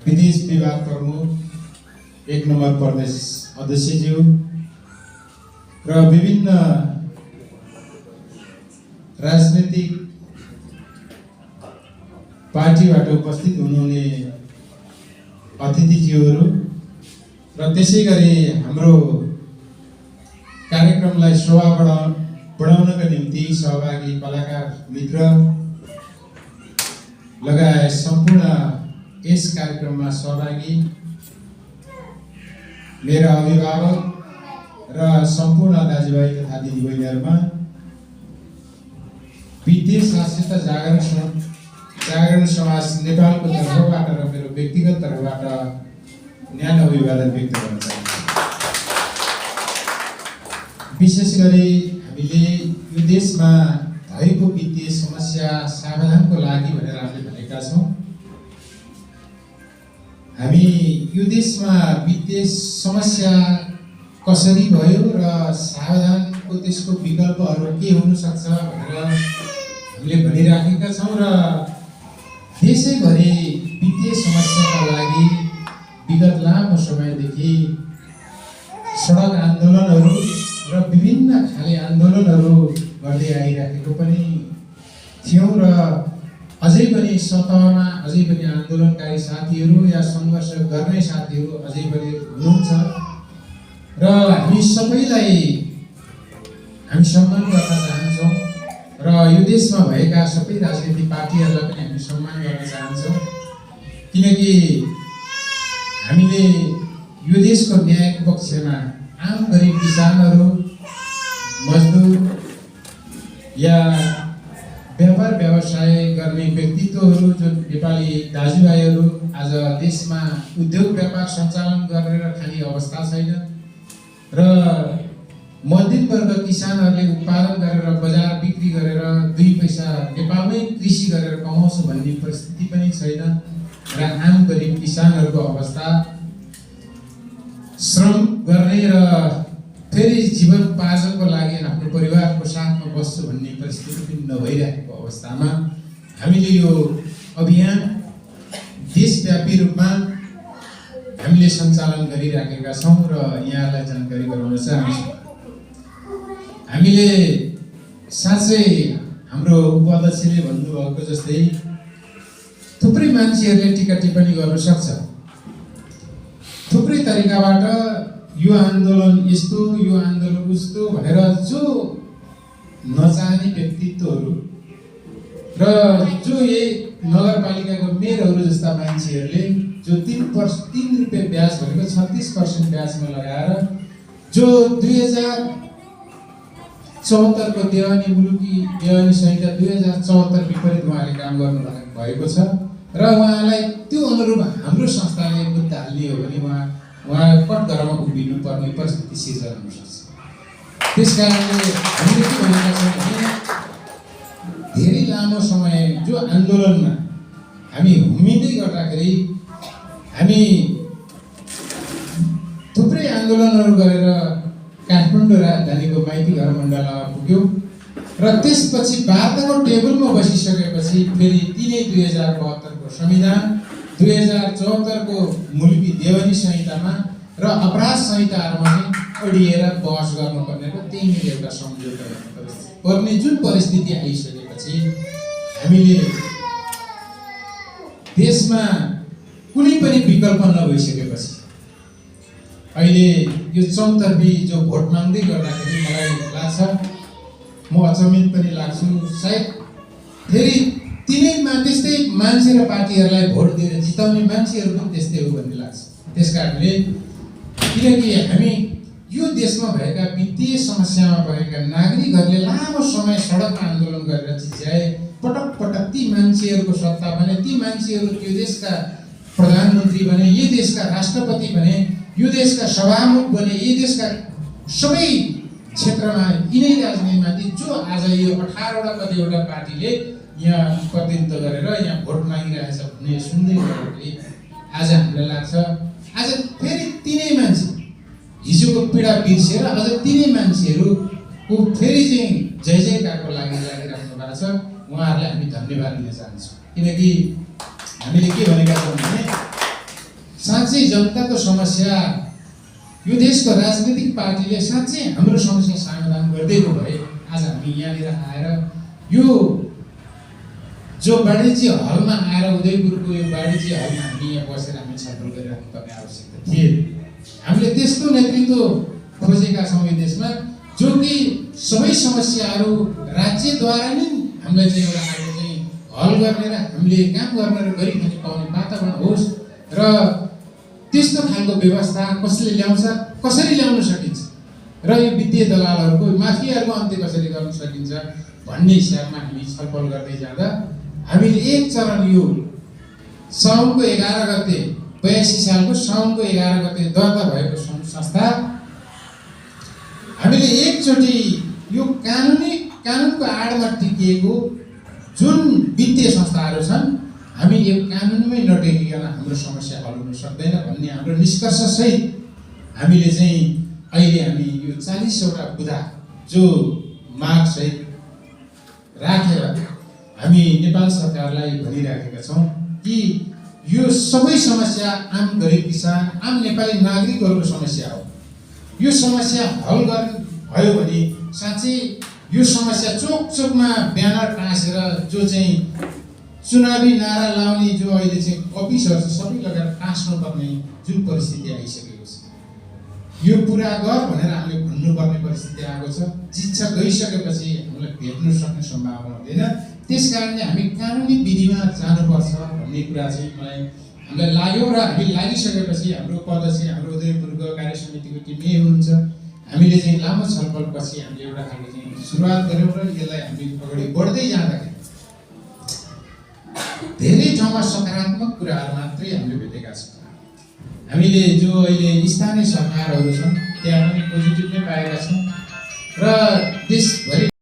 विदेश विभाग प्रमुख 1 नम्बर प्रदेश अध्यक्षज्यू र विभिन्न राजनीतिक पार्टीबाट उपस्थित हुनुहुने अतिथिज्यूहरू र त्यसै गरी हाम्रो कार्यक्रमलाई शोभा बढाउनका निम्ति सहभागी कलाकार मित्र लगायत सम्पूर्ण यस कार्यक्रममा सहभागी मेरा अभिभावक र सम्पूर्ण दाजुभाइ तथा दिदीबहिनीहरूमा विदेश शासित जागरण समाज नेपालको तर्फबाट र मेरो व्यक्तिगत तर्फबाट न्यानो अभिवादन व्यक्त गर्न चाहन्छु। विशेष गरी हामीले यो देशमा भएको वित्तीय समस्या समाधानको लागि भनेर हामीले भनेका छौँ। हामी यो देशमा वित्तीय समस्या कसरी भयो र समाधानको त्यसको विकल्पहरू के हुन सक्छ भनेर हामीले भनिराखेका छौँ र देशैभरि वित्तीय समस्याका लागि विगत लामो समयदेखि सडक आन्दोलनहरू र विभिन्न खाले आन्दोलनहरू गर्दै आइराखेको पनि थियौँ र अझै पनि सतहमा अझै पनि आन्दोलनकारी साथीहरू या सङ्घर्ष गर्ने साथीहरू अझै पनि हुनुहुन्छ र हामी सबैलाई हामी सम्मान गर्न चाहन्छौँ र यो देशमा भएका सबै राजनीतिक पार्टीहरूलाई पनि हामी सम्मान गर्न चाहन्छौँ किनकि हामीले यो देशको न्यायको पक्षमा आम गरिब किसानहरू मजदुर या व्यापार व्यवसाय गर्ने व्यक्तित्वहरू जो नेपाली दाजुभाइहरू आज देशमा उद्योग व्यापार सञ्चालन गरेर खाने अवस्था छैन र मध्यम वर्ग किसानहरूले उत्पादन गरेर बजार बिक्री गरेर 2 पैसा नेपालमै कृषि गरेर कमाउँछु भन्ने परिस्थिति पनि छैन र आम गरिब किसानहरूको अवस्था श्रम गर्ने र फेरि जीवनोपार्जनको लागि आफ्नो परिवारको साथमा बस्छु भन्ने परिस्थिति पनि नभइरहेको अवस्थामा हामीले यो अभियान देशव्यापी रूपमा हामीले सञ्चालन गरिराखेका छौँ र यहाँलाई जानकारी गराउन चाहन्छु। हामीले साँच्चै हाम्रो उपाध्यक्षले भन्नुभएको जस्तै थुप्रै मान्छेहरूले टिका टिप्पणी गर्न सक्छ, थुप्रै तरिकाबाट यो आन्दोलन यस्तो यो आन्दोलन उस्तो भनेर जो नचाहने व्यक्तित्वहरू र जो यही नगरपालिकाको मेयरहरू जस्ता मान्छेहरूले जो 3 रुपियाँ ब्याज भनेको 36% ब्याजमा लगाएर जो 2074 को देवानी मुलुकी देवानी संहिता 2074 विपरीत उहाँले काम गर्नु भएको छ र उहाँलाई त्यो अनुरूप हाम्रो संस्थाले मुद्दा हाल्ने हो भने उहाँ कठघरमा उभिनु पर्ने परिस्थिति सिर्जना हुन सक्छ। त्यसकारणले हामीले के भनेका छौँ भने धेरै लामो समय जो आन्दोलनमा हामी हुमिँदै गर्दाखेरि हामी थुप्रै आन्दोलनहरू गरेर काठमाडौँ राजधानीको माइती घर मण्डलमा पुग्यौँ र त्यसपछि वार्ताको टेबलमा बसिसकेपछि फेरि तिनै 2072 को संविधान 2074 को मुलुकी देवानी संहितामा र अपराध संहिताहरूमा अडिएर बहस गर्नुपर्ने र त्यहीँनिर एउटा सम्झौता पर्ने जुन परिस्थिति आइसकेपछि हामीले देशमा कुनै पनि विकल्प नभइसकेपछि अहिले यो चौतर्फी जो भोट माग्दै गर्दाखेरि मलाई लाग्छ म अचम्मित पनि लाग्छु सायद फेरि त्यस्तै मान्छे र पार्टीहरूलाई भोट दिएर जिताउने मान्छेहरू पनि त्यस्तै हो भन्ने लाग्छ। त्यसकारणले किनकि हामी यो देशमा भएका वित्तीय समस्यामा परेका नागरिकहरूले लामो समय सडकमा आन्दोलन गरेर चिच्याए पटक पटक ती मान्छेहरूको सत्ता भने ती मान्छेहरू यो देशका प्रधानमन्त्री बने, यो देशका राष्ट्रपति बने, यो देशका सभामुख बने, यो देशका सबै क्षेत्रमा यिनै राजनीतिमाथि जो आज यो 18वटा कतिवटा पार्टीले यहाँ प्रतिनिधित्व गरेर यहाँ भोट मागिरहेछ भन्ने सुन्दै गर्दाखेरि आज हामीलाई लाग्छ आज फेरि तिनै मान्छे हिजोको पीडा बिर्सेर अझ तिनै मान्छेहरूको फेरि चाहिँ जय जयकारको लागि लागिराख्नु भएको छ। उहाँहरूलाई हामी धन्यवाद दिन चाहन्छौँ किनकि हामीले के भनेका छौँ भने साँच्चै जनताको समस्या यो देशको राजनीतिक पार्टीले साँच्चै हाम्रो समस्या समाधान गरिदिएको भए आज हामी यहाँनिर आएर यो जो वाणिज्य हलमा आएर उदयपुरको यो वाणिज्य हलमा हामी यहाँ बसेर हामी छलफल गरिराख्नुपर्ने आवश्यकता थिएन। हामीले त्यस्तो नेतृत्व खोजेका छौँ यो देशमा जो कि सबै समस्याहरू राज्यद्वारा नै हामीलाई चाहिँ एउटा आगे चाहिँ हल गर्ने र हामीले काम गर्ने र गरिखाने पाउने वातावरण होस् र त्यस्तो खालको व्यवस्था कसले ल्याउँछ, कसरी ल्याउन सकिन्छ र यो वित्तीय दलालहरूको माफियाहरूको अन्त्य कसरी गर्न सकिन्छ भन्ने हिसाबमा हामी छलफल गर्दै जाँदा हामीले एक चरण यो साउनको 11 गते 82 सालको साउनको 11 गते दर्ता भएको संस्था हामीले एकचोटि यो कानुनको आडमा टिकिएको जुन वित्तीय संस्थाहरू छन् हामी यो कानुनमै नटेकिकन हाम्रो समस्या हल हुन सक्दैन भन्ने हाम्रो निष्कर्ष सहित हामीले चाहिँ अहिले हामी यो 40 वटा बुदा जो माग सहित राखेर हामी नेपाल सरकारलाई भनिराखेका छौँ कि यो सबै समस्या आम गरिब किसान आम नेपाली नागरिकहरूको समस्या हो। यो समस्या हल गर्ने भयो भने साँच्चै यो समस्या चोकमा ब्यानर टाँसेर जो चाहिँ चुनावी नारा लाउने जो अहिले चाहिँ अफिसहरू छ सबै लगाएर टाँस्नुपर्ने जुन परिस्थिति आइसकेको छ यो पुरा गर भनेर हामीले भन्नुपर्ने परिस्थिति आएको छ। जित्छ गइसकेपछि हामीलाई भेट्न सक्ने सम्भावना हुँदैन। त्यसकारणले हामी कानुनी विधिमा जानुपर्छ भन्ने कुरा चाहिँ हामीलाई लाग्यो र हामी लागिसकेपछि हाम्रो पदपछि हाम्रो उदयपुरको कार्य समितिको टिम यही हुनुहुन्छ। हामीले चाहिँ लामो छलफलपछि हामीले एउटा खालको चाहिँ सुरुवात गऱ्यौँ र यसलाई हामी अगाडि बढ्दै जाँदाखेरि धेरै ठाउँमा सकारात्मक कुराहरू मात्रै हामीले भेटेका छौँ। हामीले जो अहिले स्थानीय सरकारहरू छन् त्यहाँ पनि पोजिटिभ नै पाएका छौँ र देशभरि